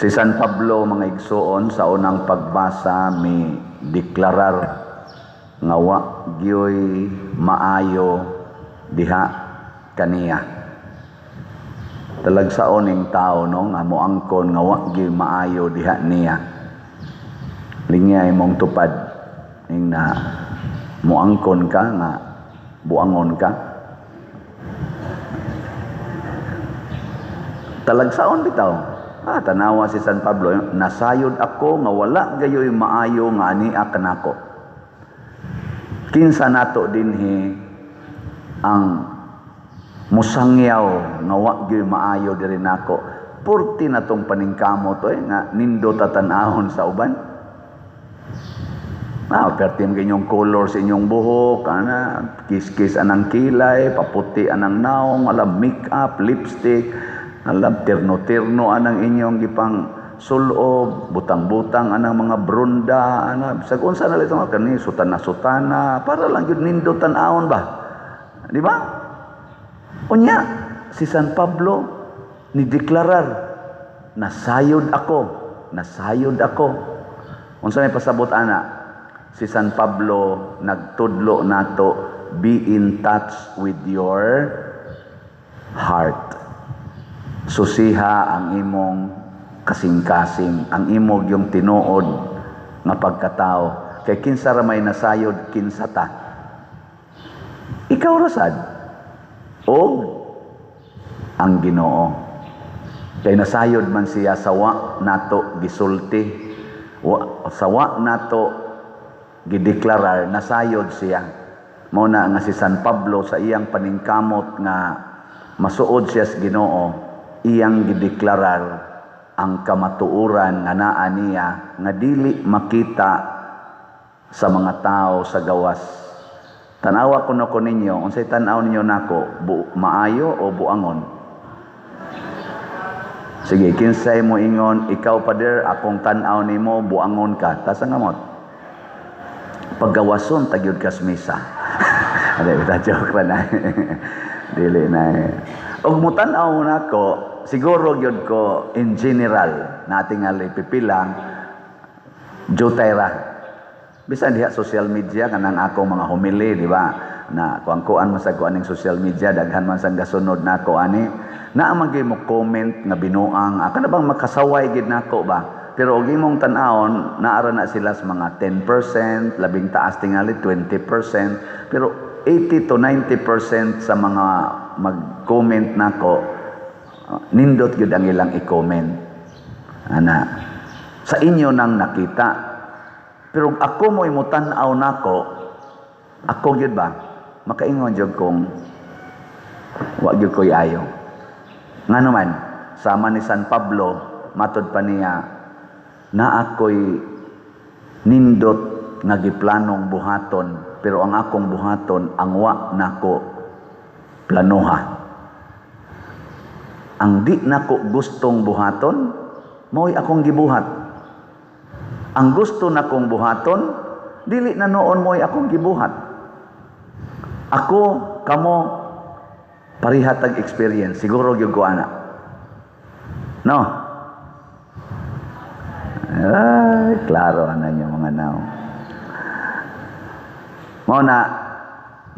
Si San Pablo, mga igsuon, sa unang pagbasa mi deklarar nga wa gyoy maayo diha kaniya. Talagsaon ning tao, no, nga moangkon nga wa gyoy maayo diha niya. Lingya imong tupad ning na moangkon ka nga buangon ka. Talagsaon bitaw. Tanawa si San Pablo, nasayod ako nga wala gayoy maayo nga ania kanako. Kinsa nato dinhi ang musangyaw nga wa gyoy maayo diri nako? Purti na tong paningkamot oy nga nindot tan-awon sa uban. Perti mo inyong color sa inyong buhok, ana, kiss-kiss anang kilay, paputi anang naong, alam, make-up, lipstick, alam, tirno-tirno anang inyong gipang sulob, butang-butang anang mga brunda, ana, bisag unsa na lang ito, kani sutana-sutana, para lang yun nindot tan-awon ba? Di ba? Unya, si San Pablo ni deklarar, nasayod ako, nasayod ako. Unsa may pasabot ana? Si San Pablo nagtudlo nato, be in touch with your heart. Susiha ang imong kasing-kasing, ang imong yung tinuod nga pagkatao. Kay kinsa ra may nasayod, kinsa ta? Ikaw ra sad og ang Ginoo. Kay nasayod man siya sa wa nato gisulti, sa wa nato gideklarar, nasayod siya. Mao na nga si San Pablo sa iyang paningkamot nga masuod siya sa Ginoo, iyang gideklarar ang kamatuoran nga naa niya nga dili makita sa mga tao sa gawas. Tanawa kuno ko ninyo, unsay tan-aw ninyo nako, maayo o buangon? Sige, kinsay mo ingon, ikaw pader, akong tan-aw nimo buangon ka. Taas ang kamot. Paggawason tagyod kas misa. Ade, ta joke ra na. Dili na. Og mutan-aw nako, siguro gyud ko in general, natingali pipila jutay ra. Bisan diha social media kanang akong mga humili, di ba? Na kuang-kuan man sa kuan ning social media, daghan man sang gasunod nako ani. Naa man gyud mo comment nga binuang, kana bang makasaway gid nako ba? Pero og imong tan-awon, naara na sila sa mga 10%, labing taas tingali 20%, pero 80 to 90% sa mga mag-comment nako, nindot gyud ang ilang i-comment. Ana, sa inyo nang nakita. Pero ako mo'y mutan-aw nako, ako gyud ba? Makaingon jud kong wa gyud ko'y ayo. Ngano man, sama ni San Pablo, matod pa niya, na ako'y nindot nga giplanong buhaton, pero ang akong buhaton, ang wa nako planoha. Ang di nako gustong buhaton, mao'y akong gibuhat. Ang gusto nakong buhaton, dili na noon mo'y akong gibuhat. Ako, kamo, parihatag experience. Siguro gyud ko ana. No? Ay, klaro ana niyo mga nao. Mao na,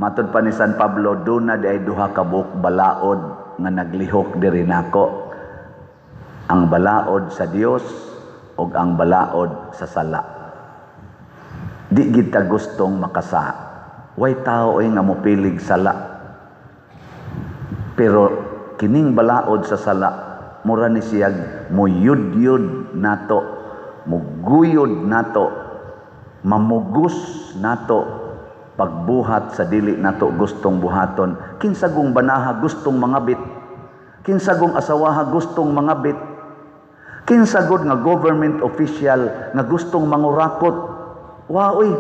matod pa ni San Pablo, doon na di ay duha ka buok balaod nga naglihok diri nako. Ang balaod sa Dios ug ang balaod sa sala. Di gid ta gustong makasa. Way tao oy nga mopilig sala. Pero kining balaod sa sala, mura ni siyag muyud-yud nato, muguyod nato, mamugos nato pagbuhat sa dili nato gustong buhaton. Kinsagong banaha gustong mangabit, kinsagong asawaha gustong mangabit, kinsagod nga government official nga gustong mangurakot. Wa oy.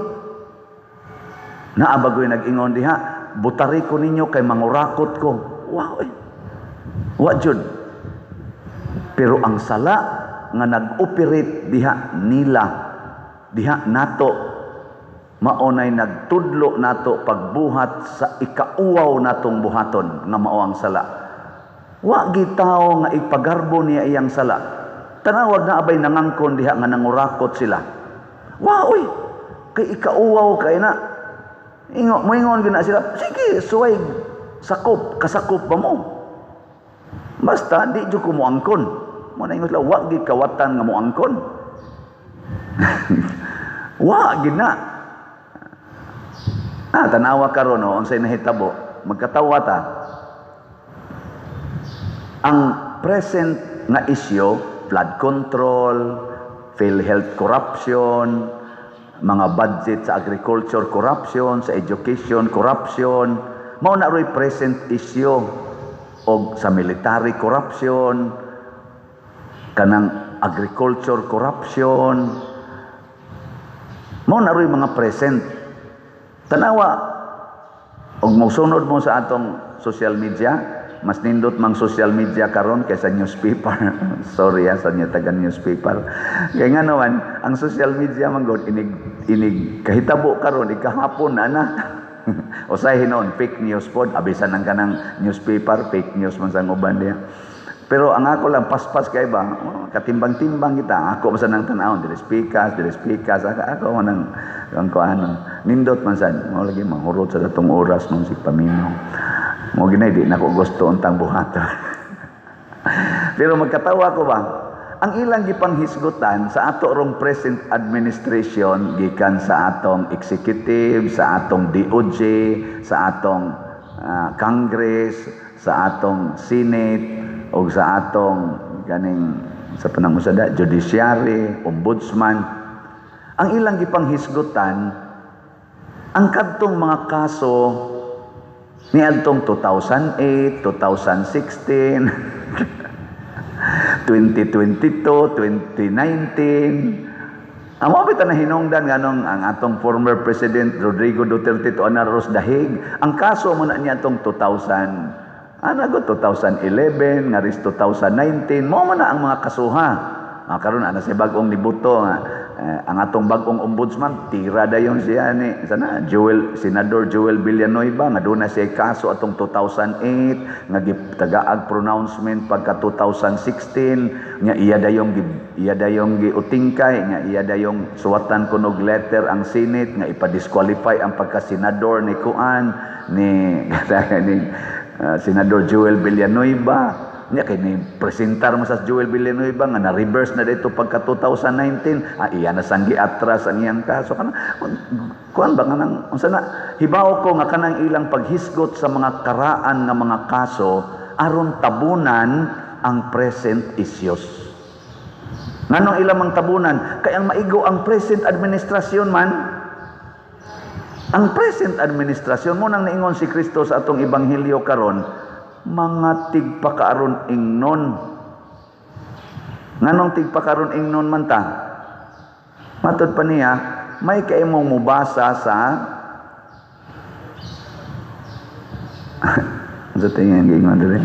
Naa bagoy nag-ingon diha, butari ko ninyo kay mangurakot ko. Wa oy. Wa jud. Pero ang sala nga nag-operate diha nila, diha nato, maonay nagtudlo nato pagbuhat sa ikauwaw natong buhaton nga mao ang sala. Wa gitaw nga ipagarbo niya iyang sala. Tanawag na abay nangangkon diha nga nangurakot sila. Wa oy, kay ikauwaw kay na. Ingo, moingon gyud na sila, sige, suway sakop, kasakop ba mo? Basta di jud ko moangkon. Mo na ingon sila, wa gid kawatan nga moangkon. Wa gid na. Ah, tanawa karon, no, unsay nahitabo, magkatawa ta. Ang present nga issue, flood control, PhilHealth corruption, mga budget sa agriculture corruption, sa education corruption, mao na ro'y present issue, og sa military corruption, kanang agriculture corruption, mao na ro'y mga present. Tanawa, og mosunod mo sa atong social media, mas nindot mang social media karon kaysa newspaper. Sorry ha, sa inyo taga newspaper. Kaya nga naman, ang social media man god, inig, inig kahitabo karon, ikahapon ana. Usay hinon, fake news pod, abisan ang kanang newspaper, fake news man sa uban diya. Pero ang ako lang, paspas kay ba, oh, katimbang-timbang kita. Ako man sa nang tanawon, dili speakers, dili speakers, ako, ako man ang kuano. Nindot man sad, mao lagi manghurot sa datong oras nung si paminaw. Mo ginay di nako gusto untang buhaton. Pero magkatawa ko ba, ang ilang gipanghisgutan sa ato rong present administration, gikan sa atong executive, sa atong DOJ, sa atong Congress, sa atong Senate, o sa atong ganing sa panangusada, judiciary, ombudsman. Ang ilang gipanghisgutan ang kadtong mga kaso niadtong 2008, 2016, 2022, 2019. Ang mga bitaw na hinungdan nganong ang atong former President Rodrigo Duterte to ros dahig. Ang kaso mo na niya atong 2000, ano go, 2011, nga ris 2019, mo man na ang mga kasuha. Ah, karon ana sa bag-ong nibuto nga ang atong bag-ong ombudsman, tira dayon siya ni sana Joel, Senador Joel Villanueva, nga doon na siya kaso atong 2008 nga gitagaag pronouncement pagka 2016 nga iya dayong giutingkay, nga iya dayong suwatan kunog letter ang Senate nga ipa-disqualify ang pagka-senador ni kuan ni ni Senador Joel Villanueva. Nya kay ni presentar mo sa Joel Villanueva nga na-reverse na dito pagka 2019, ah, iya na sang giatras ang iyang kaso. Kanang kuan ba, kanang unsa na, hibaw ko nga kanang ilang paghisgot sa mga karaan nga mga kaso aron tabunan ang present issues. Nganong ilang mang tabunan? Kay ang maigo ang present administration man. Ang present administration mo nang naingon si Kristo sa atong ebanghelyo karon, mga tigpakaaron ingnon. Nganong tigpakaron ingnon man ta? Matod pa niya, may kaimong mubasa sa sa tingin giingon diri.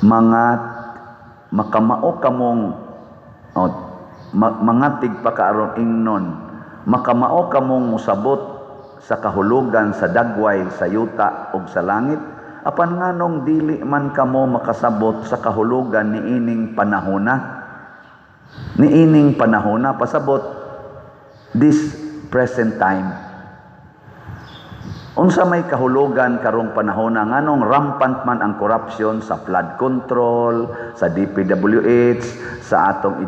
Mga makamao kamong oh, mga tigpakaaron ingnon, makamao kamong musabot sa kahulugan sa dagway sa yuta ug sa langit, apan nganong dili man kamo makasabot sa kahulugan niining panahona? Niining panahona, pasabot this present time. Unsa may kahulugan karong panahona? Nganong rampant man ang corruption sa flood control, sa DPWH, sa atong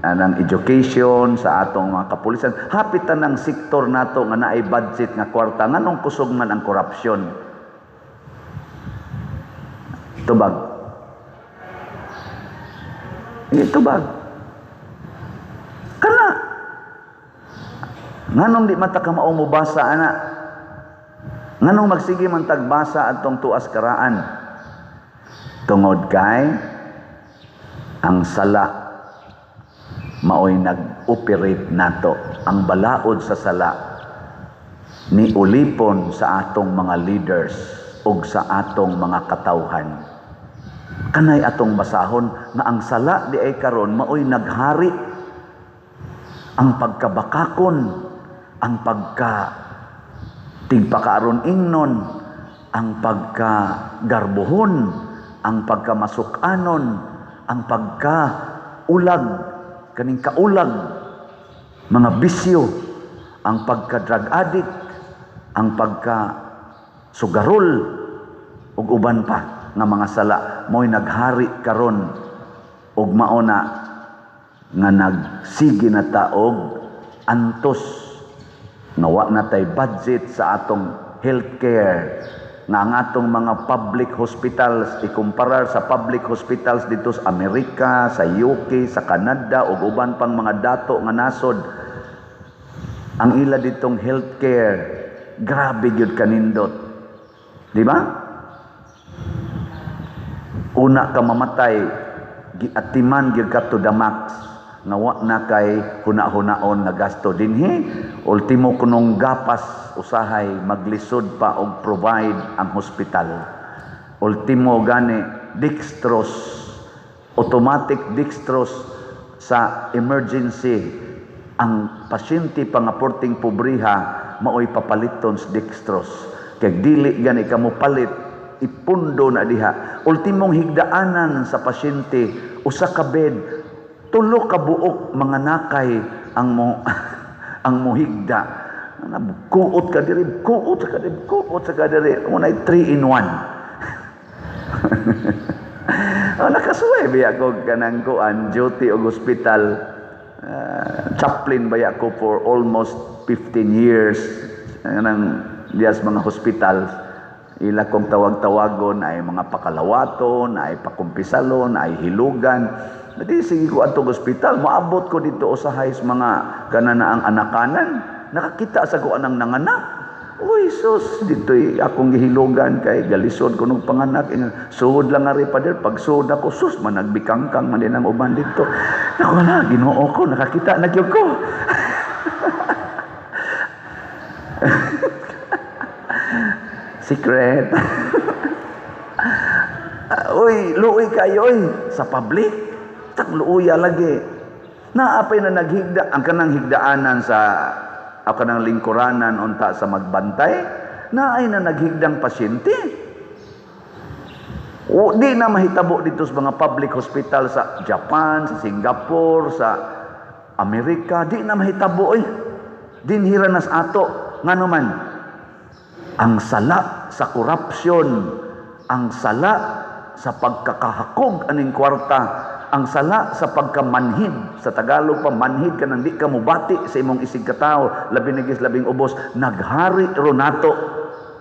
anang education, sa atong mga kapulisan, hapit tanang sektor nato nga naay budget nga kwarta, nganong kusog man ang corruption? Tubag. Tubag. Kana nganong di mata ka mao mobasa ana? Nganong magsige man tagbasa atong tuas karaan? Tungod kay ang sala maoy nag-operate nato. Ang balaod sa sala ni ulipon sa atong mga leaders ug sa atong mga katawhan. Kanay atong basahon nga ang sala di ay karon maoy naghari. Ang pagkabakakon, ang pagka tigpakaaron ingnon, ang pagkagarbuhon, Ang pagkamasukanon, ang pagkaulag, kaning kaulag, mga bisyo, ang pagka-drug addict, ang pagka sugarol, ug uban pa nga mga sala mo'y naghari karon ug mao na nga nagsige na ta og antos nga wa na tay budget sa atong healthcare, nga ang atong mga public hospitals, ikumparar sa public hospitals dito sa Amerika, sa UK, sa Canada ug uban pang mga dato nga nasod, ang ila ditong healthcare grabe gyud kanindot, di ba? Una ka mamatay, giatiman gyud ka to the max nga wa na kay huna-hunaon nga gasto dinhi. Ultimo kunong gapas, usahay maglisod pa og provide ang hospital. Ultimo gani dextrose, automatic dextrose sa emergency, ang pasyente pa nga porting pobriha maoy papaliton sa dextrose kay dili gani ka mo palit, ipundo na diha. Ultimong higdaanan sa pasyente, usa ka bed, tulo ka buok mga nakay ang mohigda. Kuot ka diri, kuot ka diri, kuot ka diri, unay 3 in 1. Oh, nakasuway biya ko kanang kuan duty og hospital. Chaplain baya ko for almost 15 years kanang diya sa mga hospital. Ila kong tawag-tawagon ay mga pakalawaton, ay pakumpisalon, ay hilugan. Di sige ko adtong ospital, moabot ko dito usahay sa mga kanana ang anakanan. Nakakita sa ko anang nanganak. Uy, sus, dito'y akong gihilugan kay galisod ko nung panganak. Suod lang nga rin, pader. Pag suod ako, sus, managbikangkang man din ang uban dito. Naku na, Ginoo ko, nakakita na gyud ko. Secret. Uy, luoy kayo, uy, sa public. Tang luoya lagi. Naapay na naghigda, ang kanang higdaanan sa o kanang lingkuranan unta sa magbantay, naay na naghigdang pasyente. O, di na mahitabo dito sa mga public hospital sa Japan, sa Singapore, sa Amerika, di na mahitabo eh. Dinhira nas ato, ngano man, ang sala sa korupsyon, ang sala sa pagkakahakog aning kwarta, ang sala sa pagkamanhid, sa Tagalog pa manhid ka nang di ka mubati sa imong isig katao, labi na gid labing ubos, naghari ronato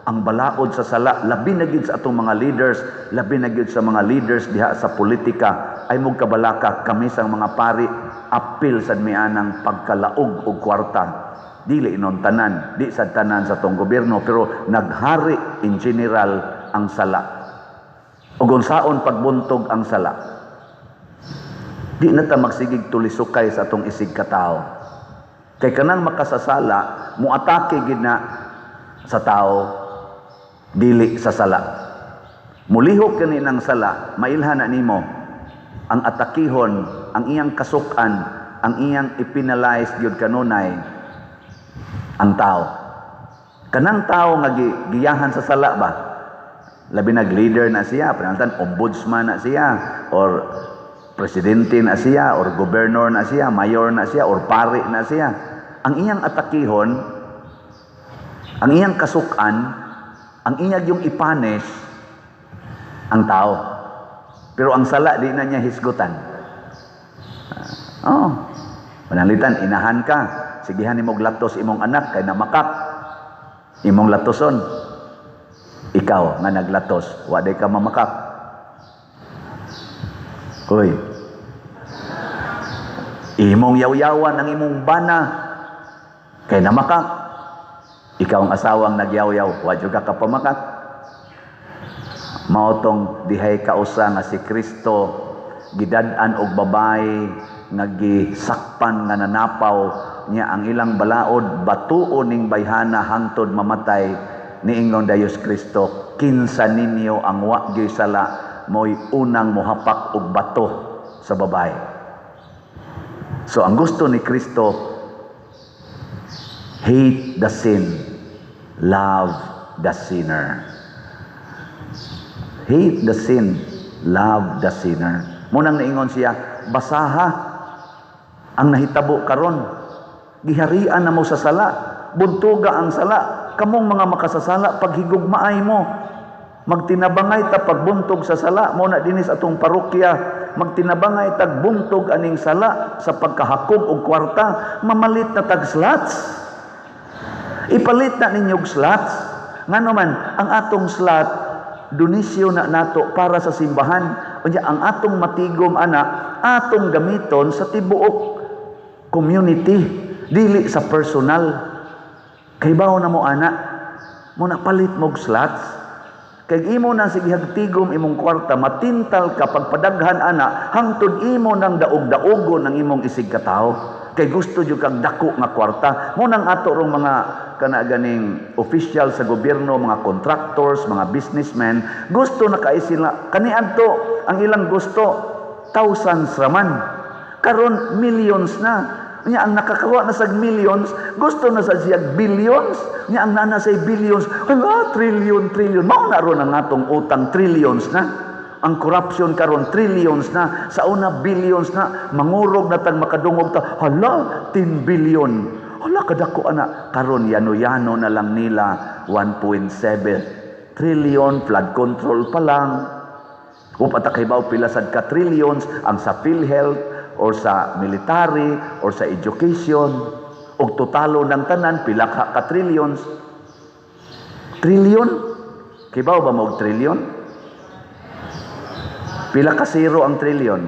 ang balaod sa sala, labi na gid sa atong mga leaders, labi na gid sa mga leaders diha sa politika. Ay mong kabalaka kami sang mga pari, apil sad mianang pagkalaog og kwarta. Dili inon tanan, di sad tanan sa atong gobyerno, pero naghari in general ang sala. Ug unsaon pagbuntog ang sala? Di na ta magsigig tulisukay sa atong isig katao. Kay kanang makasasala, muatake gid na sa tao, dili sa sala. Mulihok kani ng sala, mailhan na nimo ang atakihon, ang iyang kasukan, ang iyang ipinalize gyud kanunay ang tao. Kanang tao nga giyahan sa sala ba? Labi nag leader na siya, pananglitan ombudsman na siya, or presidente na siya, or governor na siya, mayor na siya, or pari na siya. Ang iyang atakihon, ang iyang kasukan, ang iyang yung ipanish, ang tao. Pero ang sala, di na niya hisgutan. Oh, pananglitan, inahan ka. Sigihan imong latos imong anak, kay namakak. Imong latoson. Ikaw nga naglatos, waday ka mamakak. Hoy. Imong yawyawan ang imong bana kay namakak. Ikaw ang asawang nagyawyaw, wa jud ka kapamakak. Mao tong dihay kausa nga si Kristo gidad-an og babae nga gisakpan nga nanapaw niya ang ilang balaod, batuon ning bayhana hangtod mamatay. Niingon dayos Kristo, kinsa ninyo ang wa gyoy sala mo'y unang mohapak og bato sa babae. So ang gusto ni Kristo, hate the sin, love the sinner. Hate the sin, Love the sinner. Mao nang niingon siya, basaha ang nahitabo karon. Giharian na mo sa sala, buntuga ang sala. Kamong mga makasasala, paghigugmaay mo. Magtinabangay ta pagbuntog sa sala. Mao na dinis atong parokya, magtinabangay tag buntog aning sala sa pagkahakog og kwarta, mamalit na tag slots. Ipalit na ninyog slots. Ngano man, ang atong slot, donisyo na nato para sa simbahan. Unya ang atong matigom ana, atong gamiton sa tibuok community, dili sa personal. Kay bawo na mo ana, mo na palit mog slots. Kay imo nang sige tigom imong kwarta, matintal ka pagpadaghan ana, hangtod imo nang daog-daogon ang imong isig katawo. Kay gusto jud kag dako nga kwarta. Mao nang ato rong mga kana ganing official sa gobyerno, mga contractors, mga businessmen, gusto na kay sila kaniadto ang ilang gusto thousands raman. Karon millions na. Nya ang nakakawa na sa millions, gusto na sa siya billions. Nya ang nana say billions, hala, trillion, trillion. Mao na ron ang atong utang, trillions na. Ang corruption karon trillions na, sa una billions na, mangurog na tag makadungog ta, hala, 10 billion. Hala, kadako ana. Karon yano-yano na lang nila 1.7 trillion, flood control pa lang. Upat kay baw pila sad ka trillions ang sa PhilHealth or sa military or sa education, og totalo ng tanan pila ka trillions. Trillion? Kibaw ba mo og trillion? Pila ka zero ang trillion?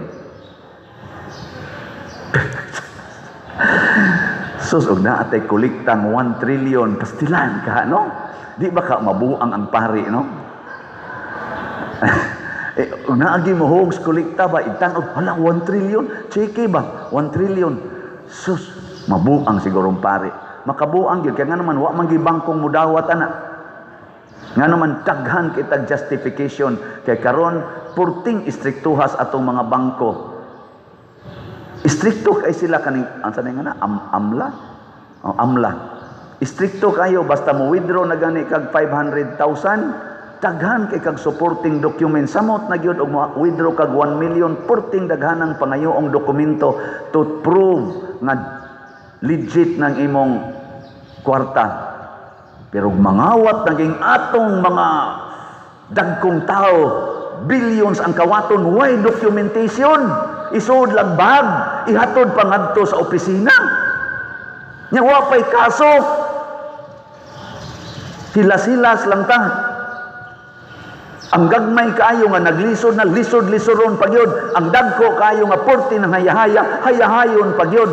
Sus, og naa tay kolektang 1 trillion, pastilan ka, no? Di ba ka mabuang ang pari, no? Eh, naagi mo hogs kolekta ba, itan-og, hala, 1 trillion, cheke ba, 1 trillion. Sus, mabuang sigurong pari. Makabuang gyud, kaya nga naman, wa man gyud bangkong mudawat ana. Nga naman, daghan kitag justification. Kay karon purting istriktuhas atong mga bangko. Istrikto kay sila kaning, ang sanay nga na, AMLA? Oh, AMLA. Istrikto kayo, basta mo withdraw na gani kag 500,000, daghan kay kag supporting document. Samot na gyud og mo withdraw kag 1 million, purting daghanang pangayoong dokumento to prove nga legit ng imong kwarta. Pero mangawat naging atong mga dagkong tao, billions ang kawaton, why documentation? Isuod lang bag, ihatod pa ngadto sa opisina. Nya wa pay kaso. Hilas-hilas lang ta. Ang gagmay kaayo nga naglisod na lisod-lisoron pagyod. Ang dagko kaayo nga porti ng hayahaya, hayahayon pagyod.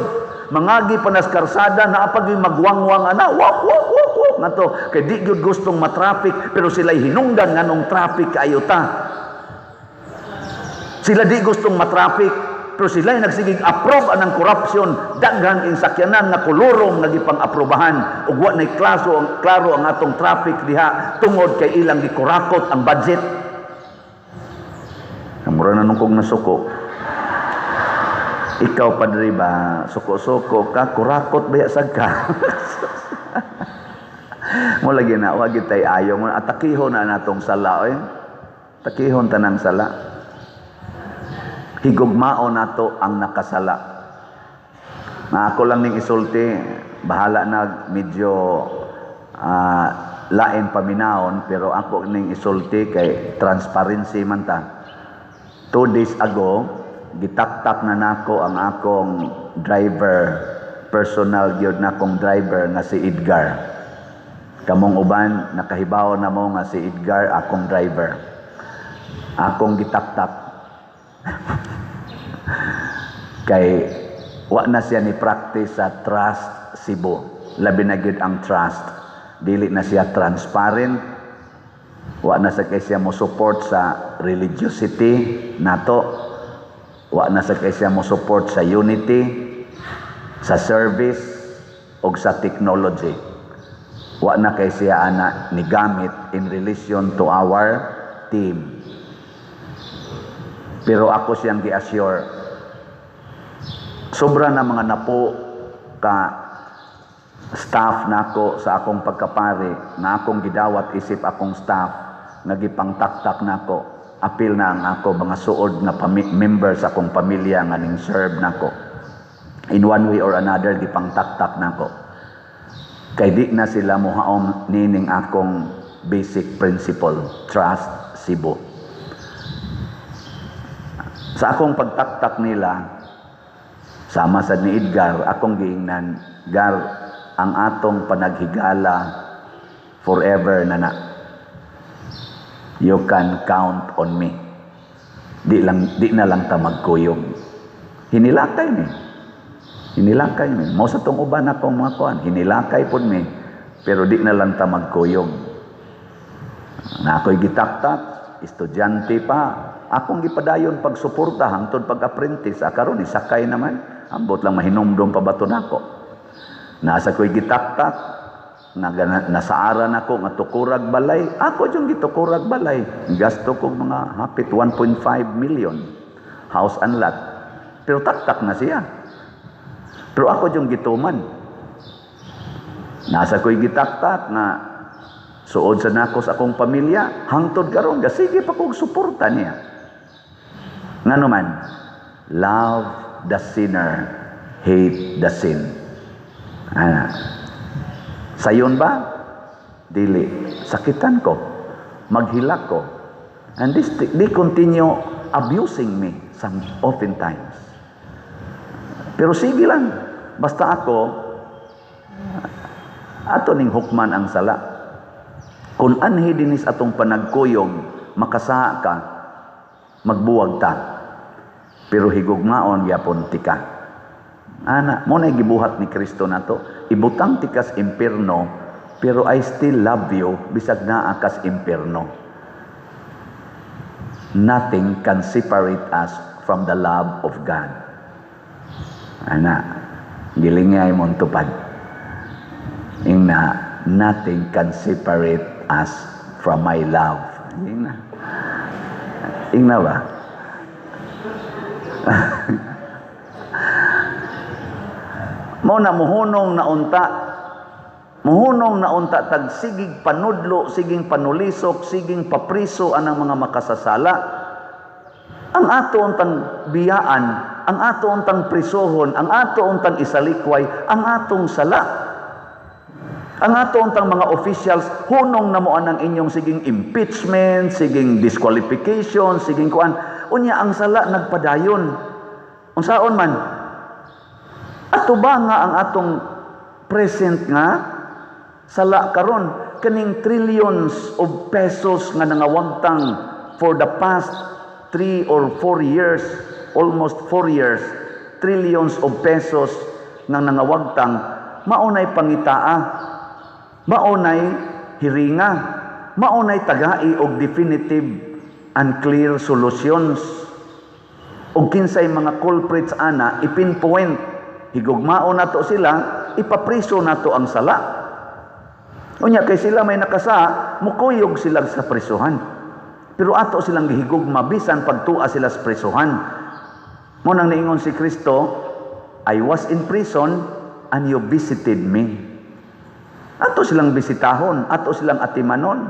Mangagi pa nas karsada, naa pag magwangwang ana, wak wak wak wak ngato kay di gyud gustong matraffic, pero sila'y hinungdan nganong traffic kaayo ta. Sila di gustong matraffic, pero sila'y nagsigig approve anang corruption, daghan ing sakyanan nga kolorum nga gipang-aprobahan ug wa nay klaso klaro ang atong traffic diha tungod kay ilang gikurakot ang budget. Mura na nung kong nasuko. Ikaw, padre ba, suko-suko ka, kurakot ba sad ka? Mo lagi na, wag tay ayo mo, atakihon na natong sala, oy. Takihon tanang sala. Higugmao nato ang nakasala. Na ako lang ning isulti, bahala na medyo lain paminawon, pero ako ning isulti kay transparency man ta. 2 days ago, gitaktak na nako ang akong driver, personal gyud na akong driver nga si Edgar. Kamong uban, nakahibaw na mo nga si Edgar akong driver. Akong gitaktak. Kay wa na siya ni practice sa Trust Cebu. Labi na gyud ang trust. Dili na siya transparent. Wa na sa kay siya mo support sa religiosity nato. Wa na sa kay siya mo support sa unity, sa service ug sa technology. Wa na kay siya ana ni gamit in relation to our team. Pero ako siyang gi-assure, sobra na mga napo ka staff nako sa akong pagkapari nga akong gidawat isip akong staff nga gipangtaktak nako. Apil na ang ako mga suod nga member sa akong pamilya nga ning serve nako. In one way or another, gipangtaktak nako. Kay di na sila mohaom nining akong basic principle, Trust Cebu. Sa akong pagtaktak nila, sama sa ni Edgar, akong giingnan, "Gar, ang atong panaghigala forever na na. You can count on me. Di na lang ta magkuyog." Hinilakay mi. Hinilakay mi. Mao sa tong uban akong mga kuan, hinilakay pod mi. Pero di na lang ta magkuyog. Na ako'y gitaktak, estudyante pa, akong gipadayon pagsuporta hangtod pag-apprentice. Ah, karon isakay naman. Ambot lang mahinumdom pa ba to nako. Nasa ko'y gitaktak, nga nasaaran ako nga tukurag balay, ako yung gitukurag balay. Gasto ko mga hapit 1.5 million house and lot. Pero taktak na siya. Pero ako yung gituman. Nasa ko'y gitaktak na suod sa nako sa akong pamilya, hangtod karon sige pa kog suporta niya. Ngano man, love the sinner, hate the sin. Ana. Sayon ba? Dili. Sakitan ko. Maghilak ko. And this, they continue abusing me some oftentimes. Pero sige lang. Basta ako, ato ning hukman ang sala. Kung anhi dinis atong panagkuyog, makasaha ka, magbuwag ta. Pero higugmaon gyapon tika. Ana, mo na gibuhat ni Kristo nato. Ibutang tikas impierno, pero I still love you bisag naa kas impierno. Nothing can separate us from the love of God. Ana, gilingay mong tupad. Ingna, "Nothing can separate us from my love." Ingna. Ingna ba? Mo na muhunong na unta. Muhunong na unta tag sigig panudlo, siging panulisok, siging papriso anang mga makasasala. Ang ato untang biyaan, ang ato untang prisohon, ang ato untang isalikway, ang atong sala. Ang ato untang mga officials, hunong na mo anang inyong siging impeachment, siging disqualification, siging kuan. Unya ang sala nagpadayon. Unsaon man? Ato ba nga ang atong present nga sala karon, kaning trillions of pesos nga nangawagtang for the past 3 or 4 years, almost 4 years, trillions of pesos nga nangawagtang, maunay pangitaa, maunay hiringa, maunay tagai og definitive and clear solutions og kinsay mga culprits ana ipinpoint, higugmaon nato sila, ipapriso nato ang sala. Unya kay sila may nakasa, mukuyog sila sa prisuhan. Pero ato silang gihigugma bisan pagtua sila sa prisuhan. Mo nang niingon si Kristo, "I was in prison and you visited me." Ato silang bisitahon, ato silang atimanon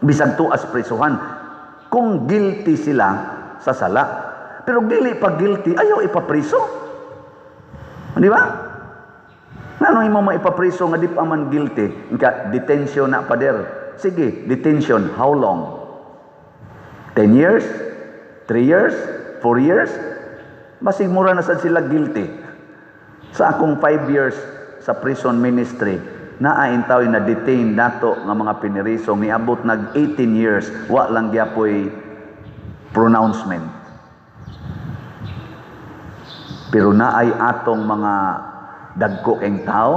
bisag tuas prisuhan kung guilty sila sa sala. Pero dili pa guilty, ayaw ipapriso. Di ba? Ngano imo maipapriso nga di pa man guilty? Inka, "Detention na, pader." Sige, detention, how long? 10 years? 3 years? 4 years? Basig mura na sad sila guilty. Sa akong 5 years sa prison ministry, naa intaw na detain nato nga mga piniriso niabot nag 18 years, wa lang gyapoy pronouncement. Pero naay atong mga dagko keng tao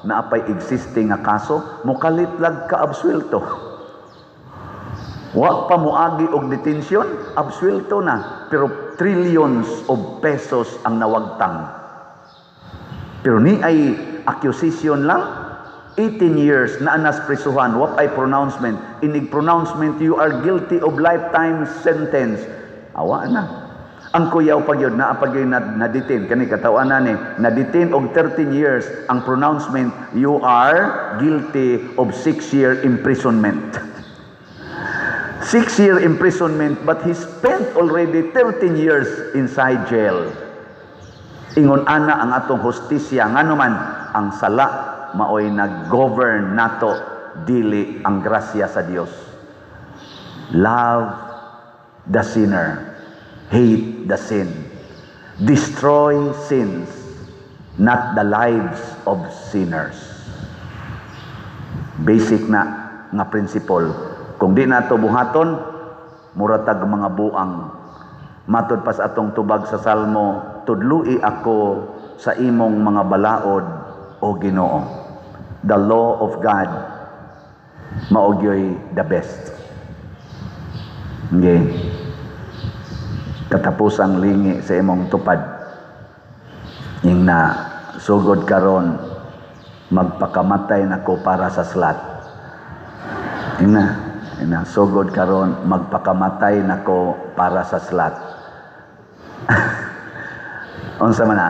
na apay existing nga kaso, mukalit lag ka absuelto. Wa pa moagi og detention, absuelto na, pero trillions of pesos ang nawagtang. Pero ni ay accusation lang, 18 years na anas prisuhan, wa ay pronouncement. Inig pronouncement, "You are guilty of lifetime sentence." Awa na. Ang kuyaw pag yun, naa pag yun na detain, kani katawan na ni, na-detain og 13 years, ang pronouncement, "You are guilty of 6-year imprisonment." 6-year imprisonment, but he spent already 13 years inside jail. Ingon ana ang atong hustisya. Ngano man ang sala maoy nag-govern nato, dili ang grasya sa Dios. Love the sinner, hate the sin. Destroy sins, not the lives of sinners. Basic na nga principle. Kung di nato buhaton, mura tag mga buang. Matod pa sa atong tubag sa Salmo, "Tudlui ako sa imong mga balaod, o Ginoo." The law of God mao gyoy the best. Okay. Katapusang lingi sa imong tupad. Ing na sugod karon, magpakamatay nako para sa slat. Ing na sugod karon, magpakamatay nako para sa slat. Unsa man na?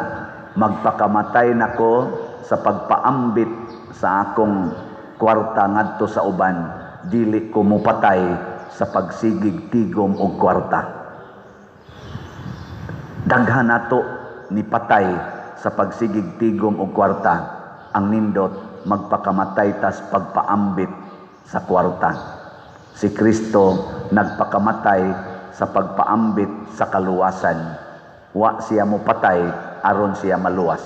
Magpakamatay nako sa pagpaambit sa akong kwarta ngadto sa uban, dili ko mupatay sa pagsigig tigom og kwarta. Daghan nato ni patay sa pagsigig tigom og kwarta. Ang nindot, magpakamatay tas pagpaambit sa kwarta. Si Kristo nagpakamatay sa pagpaambit sa kaluwasan. Wa siya mo patay aron siya maluwas.